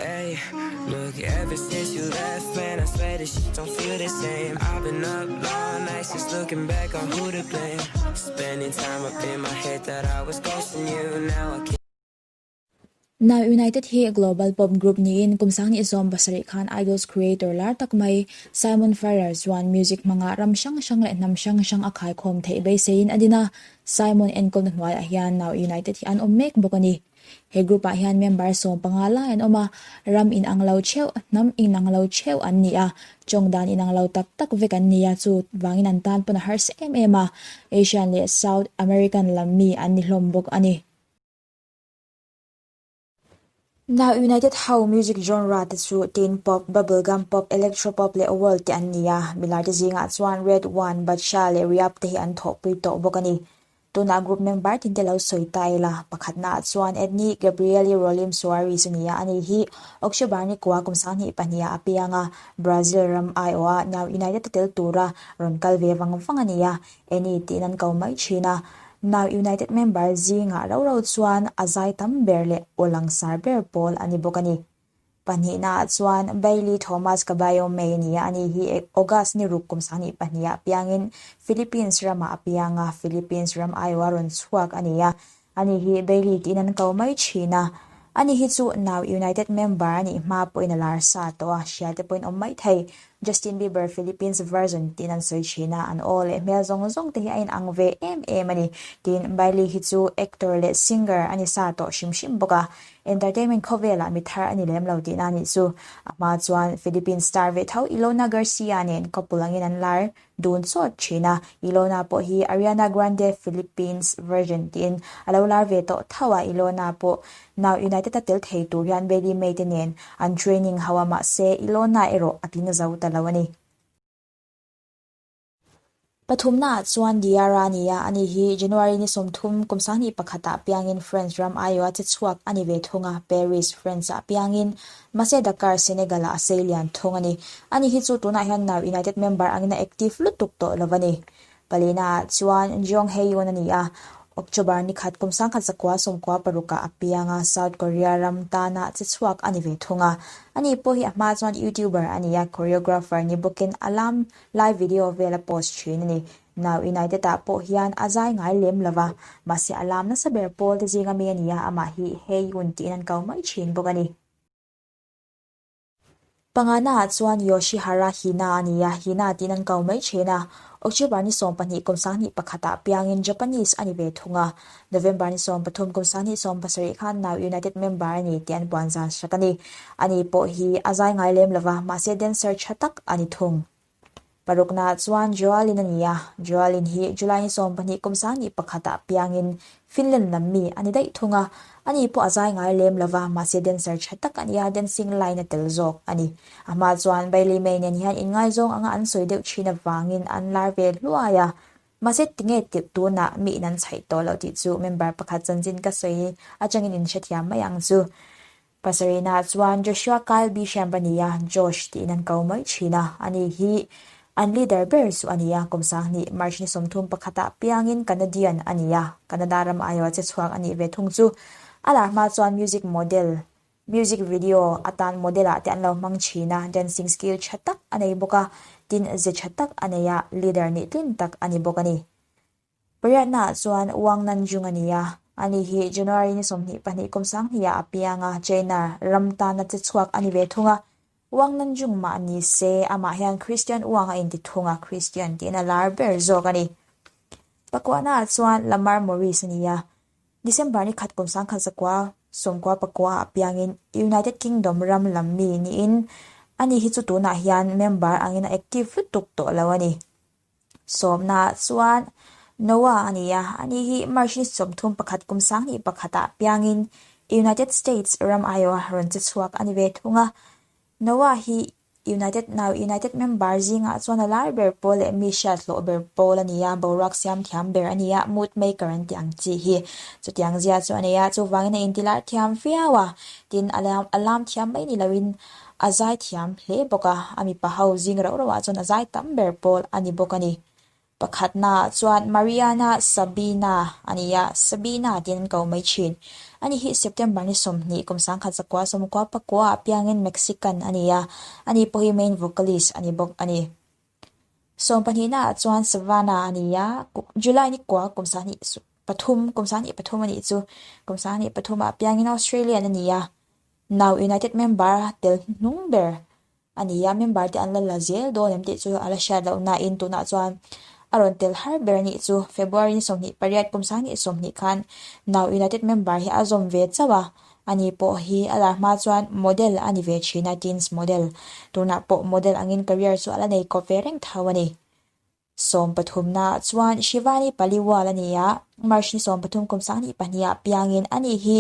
Hey, look, ever since you left, man, I swear this shit don't feel the same. I've been up all night just looking back on who to blame. Spending time up in my head that I was ghosting you. Now I can't. Now United hi global pop group niin kum 2017 khan Idols creator lar tak mai Simon Ferrer chuan music hmanga ram hrang hrang leh hnam hrang hrang a khaikhawm theih beiseiin a din a, Simon enkawlna hnuaiah hian Now United hi an awm mek bawk a ni. He group ah hian member 15 lai an awm a, ram inang lo theuh, hnam inang lo theuh an ni a, tawng dan inang lo tak tak vek an ni a, chu vangin an tan pawn a harsa em em a, Asian leh South American lam mi an ni hlawm bawk a ni. Now United ho music genre te chu teen pop, bubblegum pop, electro pop leh world te an ni a, milar te zingah chuan Red One, Badshah leh Rehab te hi an thawhpui tawh bawk a ni. Tunah group member tinte lo sawi ta ila, pakhatnaah chuan Edney Gabrieli Rolim Soares a ni a, ani hi October ni kua kum 2002 ah a piang a, Brazil ram aiawha Now United a tel tura rawn kal ve vang vang a ni a, Eni tiin an ko mai thin a. Now United member zingah ro ro chuan a zai tam ber leh aw langsar ber pawl a ni bawk a ni. Pahnihnaah chuan Bailey Thomas Caballo May a ni a, ani hi August ni ruk kum 2002 ah piangin Philippines ramah a piang a, Philippines ram aiawha rawn chhuak a ni a, ani hi Bailey tiin an ko mai thin a. Ani hi chu Now United member a nih hma pawhin a lar sa tawh a, hria te pawhin awm mai thei. Justin Bieber Philippines version tiin an sawi thin a, an aw leh hmel zawng zawng te hi a inang ve em em a ni. Tin, Bailey hi chu actor leh singer a ni sa tawh hrim hrim bawk a, Entertainment khawvelah mi thar a ni lem lo tihna a nih chu. A hma chuan Philippines star ve tho Ilona Garcia nen couple angin an lar dun chawt thin a, Ilona pawh hi Ariana Grande Philippines version tiin a lo lar ve tawh tho a, Ilona pawh Now United a tel thei tur hian Bailey May te nen an training ho a mahse Ilona erawh a tling zo ta lo a ni. Pathumnaah chuan Diarra a ni a, ani hi January ni 30 kum 21 ah piangin France ram aiawha che chhuak a ni ve thung a, Paris, France ah piangin mahse Dakar, Senegal ah a sei lian thung a ni. Ani hi chu tunah hian Now United member angin a active lutuk tawh lo a ni. Palinaah chuan Jeong Hae-yoon a ni a, October ni khat kum 1996 ah a piang a, South Korea ram tana che chhuak a ni ve thung a. Ani pawh hi a hma chuan YouTuber a ni a, choreographer ni bawkin a lam Live video vel a post thin a ni. Now United ah pawh hian a zai ngai lem lo va, mahse a lam nasa ber pawl te zinga mi a ni a, amah hi Heyun tiin an ko mai thin bawk a ni. Pangana ah chuan Yoshihara Hina a ni a, Hina tiin an ko mai thin a. October ni 12 kum 2001 ah piangin Japanese a ni ve thung a. November ni 13 kum 2017 khan Now United member a ni tih an puan zan hrak a ni. Ani pawh hi a zai ngai lem lova, mahse dancer tha tak a ni thung. Paruknaah chuan Joalin a ni a, Joalin hi July ni 12 kum 2001 ah piangin Finland lam mi a ni daih thung a. Ani pawh a zai ngai lem lova, mahse dancer tha tak a ni a, dancing line a tel zawk a ni. A hma chuan Bailey May nen hian inngaizawng anga an sawi deuh thin avangin an lar ve hluai a. Mahse tinge tih tunah mi in an chhaih tawh loh tih chu member pakhat chanchin ka sawi atangin in hrethiam mai ang chu. Pasarihna chuan Joshua Kyle Bisham a ni a, Josh tiin an ko mai thin a, ani hi an leader ber chu a ni a, kum 20 March ni 31 ah piangin Canadian a ni a, Canada ram aiawha che chhuak a nih ve thung chu. A lar hma chuan music model, music video atan model ah te an lo hmang thin a, dancing skill tha tak a nei bawk a, tin ze tha tak a nei a, leader nih tlin tak a ni bawk a ni. Pariatnaah chuan Wang Nanjung a ni a, ani hi January ni 22 kum 2000 ah a piang a, China ram tana che chhuak a ni ve thung a. Wang Nanjung mah ni se, amah hian Christian Wang a inti thung a, Christian tiin a lar ber zawk a ni. Pakuahnaah chuan Lamar Morris a ni a, December ni khat kum 1999 ah piangin United Kingdom ram lam mi niin ani hi chu tunah hian member angin a active lutuk tawh lo a ni. Sawmnaah chuan Noah a ni a, ani hi March ni 31 kum 2001 ah piangin United States ram aiawha rawn che chhuak a ni ve thung a. Noah hi United Now United member zingah chuan a lar ber pawl leh mi hriat hlawh ber pawl a ni a, boruak siam thiam ber a ni a, mood maker an tih ang chi hi chutiang zia chu a nei a, chuvangin a intilar thiam viau a, tin a lam thiam mai ni loin A zai thiam hle bawk a, a mipa ho zing rauh rauhah chuan a zai tam ber pawl a ni bawk a ni. Pakhatnaah chuan Mariana Sabina a ni a, Sabina tiin an ko mai thin. Ani hi September ni 20 kum 1999 ah piangin Mexican a ni a, ani pawh hi main vocalist a ni bawk a ni. Sawmpahnihnaah chuan Savannah a ni a, July ni kua kum 23 kum 23 a nih chu kum 23 ah piangin Australian a ni a, Now United member tel hnung ber a ni a, member te an la la zel dawn em tih chu a la hriat loh nain tunah chuan a rawn tel har ber a nih chu. February ni 28 kum 2020 khan Now United member hi a zawm ve chauh a, ani pawh hi a lar hma chuan model a ni ve thin a, teens model. Tunah pawh model angin career chu a la nei kawp ve reng tho a ni. Sawmpathumnaah chuan Shivani Paliwal a ni a, March ni 13 kum 2002 ah piangin ani hi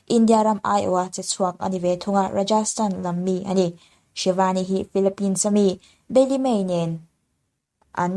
India ram aiawha che chhuak a ni ve thung a, Rajasthan lam mi a ni. Shivani hi Philippines a mi Bailey May nen an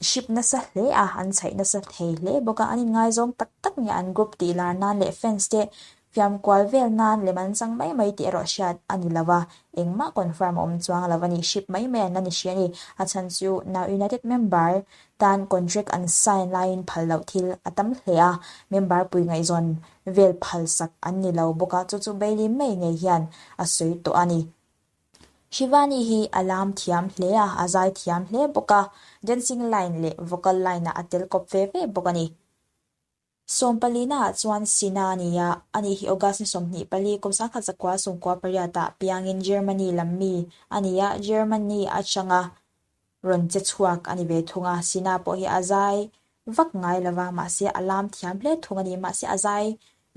ship nasa hle a, an chhaih nasa thei hle bawk a, an inngaizawng tak tak nge an group tih lar nan leh fans te Fiam kual vel nan lem an chang mai mai tih erawh hriat a ni lo a, engmah confirm a awm chuang lo a ni. Ship mai mai an la ni hri a ni. A chhan chu Now United member tan contract an sign laiin phal loh thil a tam hle a, member pui ngaihzawn vel phal sak an ni lo bawk a, chu chu Bailey May ngei hian a sawi tawh a ni. Shivani hi a lam thiam hle a, a zai thiam hle bawk a, dancing line leh vocal line ah a tel kawp ve ve bawk a ni. Sawmpalinaah chuan Sina a ni a, ani hi August ni 24 kum 1998 ah piangin Germany lam mi a ni a, Germany atanga rawn che chhuak a ni ve thung a, Sina pawh hi a zai vak ngai lo va, mahse a lam thiam hle thung a ni, mahse a zai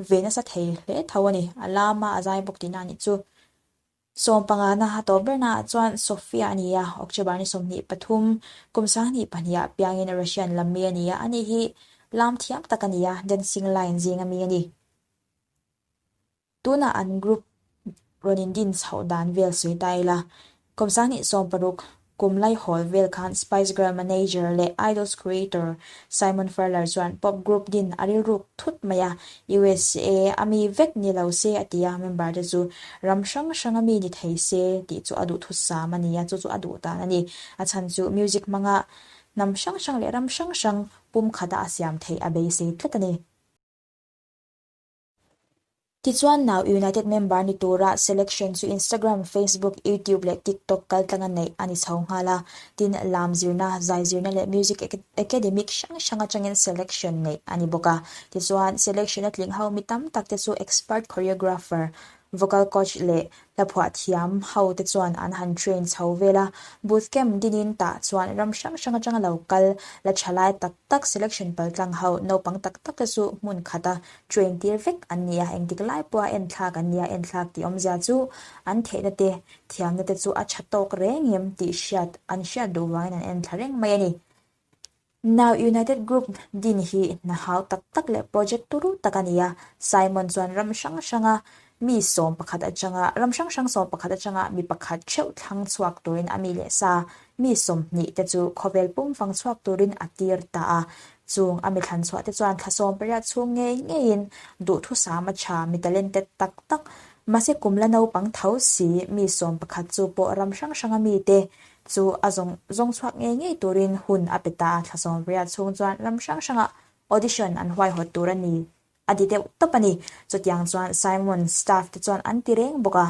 ve nasa thei hle tho a ni, a lama a zai bawk tihna a nih chu. Sawmpangana a tawp bernaah chuan Sofia a ni a, October ni 23, kum 2002 ah piangin Russian lam mi a ni a, ani hi lam thiam tak a ni a, dancing line zinga mi a ni. Tunah an group rawn indin chhoh dan vel sawi ta ila, kum 2016 Kum laihawl vel khan Spice Girl manager leh Idols creator Simon Fuller chuan pop group din a rilruk thut mai a, USA a mi vek ni lo se a ti a, member te chu ram hrang hrang a mi ni thei se tih chu a duhthusam a ni a, chu chu a duh dan a ni. A chhan chu music hmanga hnam hrang hrang leh ram hrang hrang pumkhata a siam theih a beisei tlat a ni. Tichuan Now United member ni tura selection chu Instagram, Facebook, YouTube leh TikTok kaltlanga neih a ni chho nghal a. Tin, lam zirna, zai zirna leh music academic hrang hrang atangin selection neih a ni bawk a. Tichuan, selection a tling ho mi tam tak te chu expert choreographer, vocal coach leh Hlaphuah thiam ho te chuan an han train chho vel a, boot camp dinin tah chuan ram hrang hrang atanga lo kal la tha lai tak tak selection paltlang ho naupang tak tak te chu hmun khata train tir vek an ni a, engtik lai pawha enthlak an ni a, enthlak tih awmzia chu an theihna te thiamna te chu a tha tawk reng em tih hriat an hriat duh vangin an enthla reng mai a ni. Now United Group din hi hna hau tak tak leh project turu tak a ni a, Simon chuan ram hrang hranga mi 11 atanga ram hrang hrang 11 atanga mi pakhat theuh thlang chhuak turin a mi leh sa mi 20 te chu khawvel pum fang chhuak turin a tir ta a. Chung a mi thlan chhuah te chuan thla 18 chhung ngei ngeiin duhthusam a tha mi talented tak tak mahse kum la naupang tho si mi 11 chu pawh ram hrang hranga mite Chu a zawng zawng chhuak ngei ngei turin hun a pe ta a, thla 18 chhung chuan ram hrang hrangah audition an huaihawt tur a ni a ti deuh tawp a ni. Chutiang chuan Simon staff te chuan an ti reng bawk a.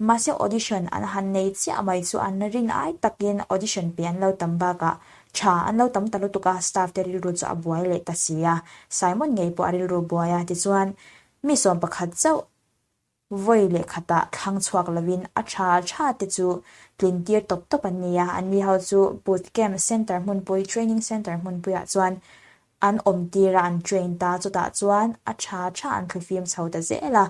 Mahse audition an han nei chiah mai chu an rin ai takin audition pe an lo tam bakah tha an lo tam ta lutuk a, staff te rilru chu a buai leh ta si a. Simon ngei pawh a rilru buai a, tichuan mi 11 chauh Vawi leh khatah thlang chhuak lovin a tha tha te chu tlin tir tawp tawp an ni a, anni ho chu boot camp center hmunpui, training center hmunpuiah chuan an awm tir a, an train ta, chutah chuan a tha tha an thlifim chho ta zel a,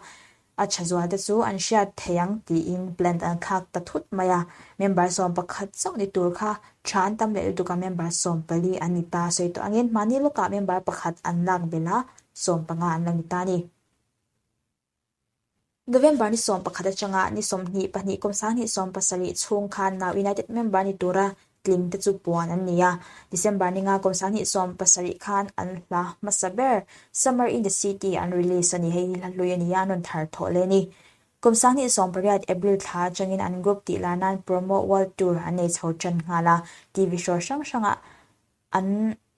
a tha zual te chu an hriat thei ang tiin plan an thlak ta thut mai a, member 11 chauh ni tur kha tha an tam leh lutuk a, member 14 an ni ta, sawi tawh angin mahni lawkah member pakhat an lak belh a, 15 an lo ni ta a ni. November ni 11 atanga ni 22 kum 2070 chhung khan Now United member ni tura tling te chu puan an ni a. December ni nga kum 2070 khan an hla hmasa ber Summer in the City an release a ni. Hei hi hla hlui a ni a, an rawn thar thawh leh a ni. Kum 2018 April thla atangin an group tih lar nan Promo World Tour an nei chho tan nghal a, TV show hrang hrangah. An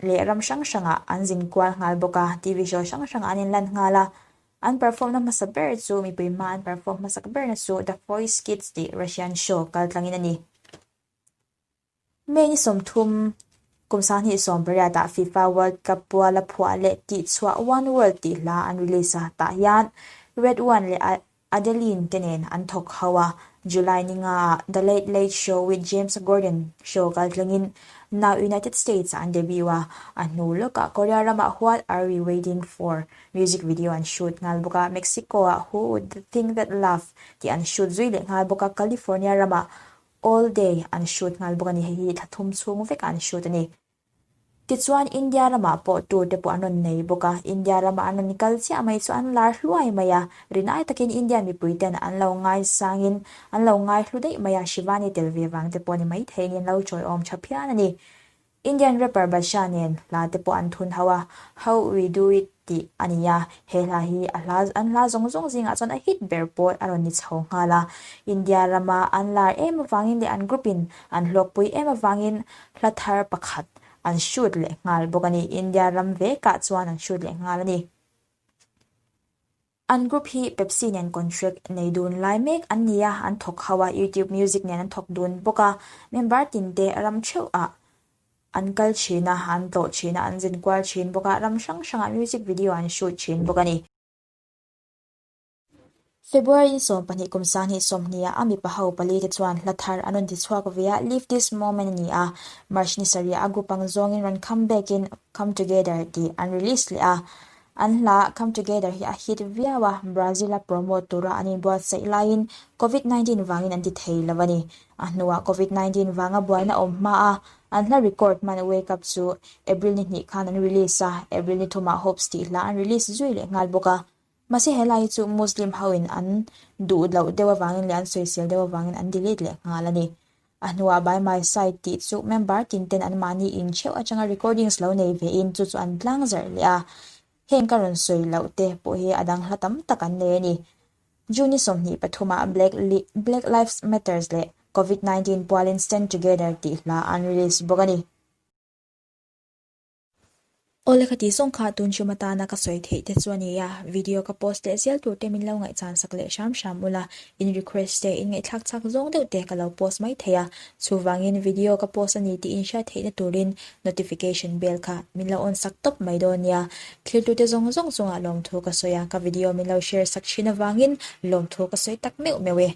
leh ram hrang hrangah an zin kual nghal bawk a, TV show hrang hrangah an inlan nghal a. An perform-na hmasa ber chu mipui hma an perform hmasak berna chu The Voice Kids tih Russian show kaltlangin a ni. May ni 30, kum 2018 ah FIFA World Cup puala phuah leh tihchhuah One World tih hla an release a, tah hian Red One leh Adeline te nen an thawk ho a, July ni ngaah The Late Late Show with James Corden show kaltlangin Now United States ah an debut a, a hnu lawkah Korea ramah What Are We Waiting For music video an shoot nghal bawk a, Mexico ah Who Would Think That Love tih an shoot zui leh nghal bawk a, California ramah All Day an shoot nghal bawk a ni, hei hi thla thum chhung vekah an shoot a ni. Tichuan India ramah pawh tour te pawh an rawn nei bawk a, India ramah an rawn kal chiah mai chu an lar hluai mai a, rinai takin India mipui ten an lo ngaisangin an lo ngaihlu daih mai a, Shivani tel ve vang te pawh ni maithei niin lo chawiawm tha phian a ni. Indian rapper Badshah nen hla te pawh an thun ho a, How We Do It tih a ni a, he hla hi a hla an hla zawng zawng zingah chuan a hit ber pawh a rawn ni chho nghal a, India rama an lar em avangin leh an group in an hlawkpui em avangin hla thar pakhat an shoot leh nghal bawk a ni. India ram vekah chuan an shoot leh nghal a ni. An group hi Pepsi nen contract nei dun lai mek an ni a, an thawk ho a, YouTube Music nen an thawk dun bawk a, member tin te ram theuh ah an kal thin a, an tlawh thin a, an zin kual thin bawk a, ram hrang hrangah music video an shoot thin bawk a ni. February ni 12 kum 2020 ah a mipa ho pali te chuan hla thar an rawn ti chhuak ve a, Live This Moment a ni a, March ni sarih ah a group ang zawngin rawn come back in Come Together tih an release leh a, an hla Come Together hi a hit viau a, Brazil a promote tura an inbuatsaih laiin Covid 19 vangin an ti thei lo a ni. A hnuah Covid 19 vanga buaina awm hma a, an hla record hman Wake Up chu April ni hnih khan an release a, April ni thumah Hopes tih hla an release zui leh nghal bawk a. Mahse helai hi chu Muslim ho in an duh loh deuh avangin leh an sawisel deuh avangin an delete leh nghal a ni. A hnuah By My Side tih chu member tin ten an mahni in theuh atanga recordings lo nei ve in chu chu an tlang zarh leh a. Heng ka rawn sawi loh te pawh hi a dang hla tam tak an nei a ni. June ni 23 ah Black Black Lives Matters leh Covid 19 pualin Stand Together tih hla an release bawk a ni. Awle ka tih zawng kha tun hrim atana ka sawi theih te chu a ni a, video ka post leh zel tur te min lo ngaihchan sak leh hram hram ula, in request te in ngaihthlak chak zawng deuh te ka lo post mai thei a, chuvangin video ka post a ni tih in hriat theihna turin notification bell kha min lo on sak tawp mai dawn nia. Thiltute zawng zawng chungah lawmthu ka sawi a, ka video min lo share sak thin avangin lawmthu ka sawi tak meuh meuh e.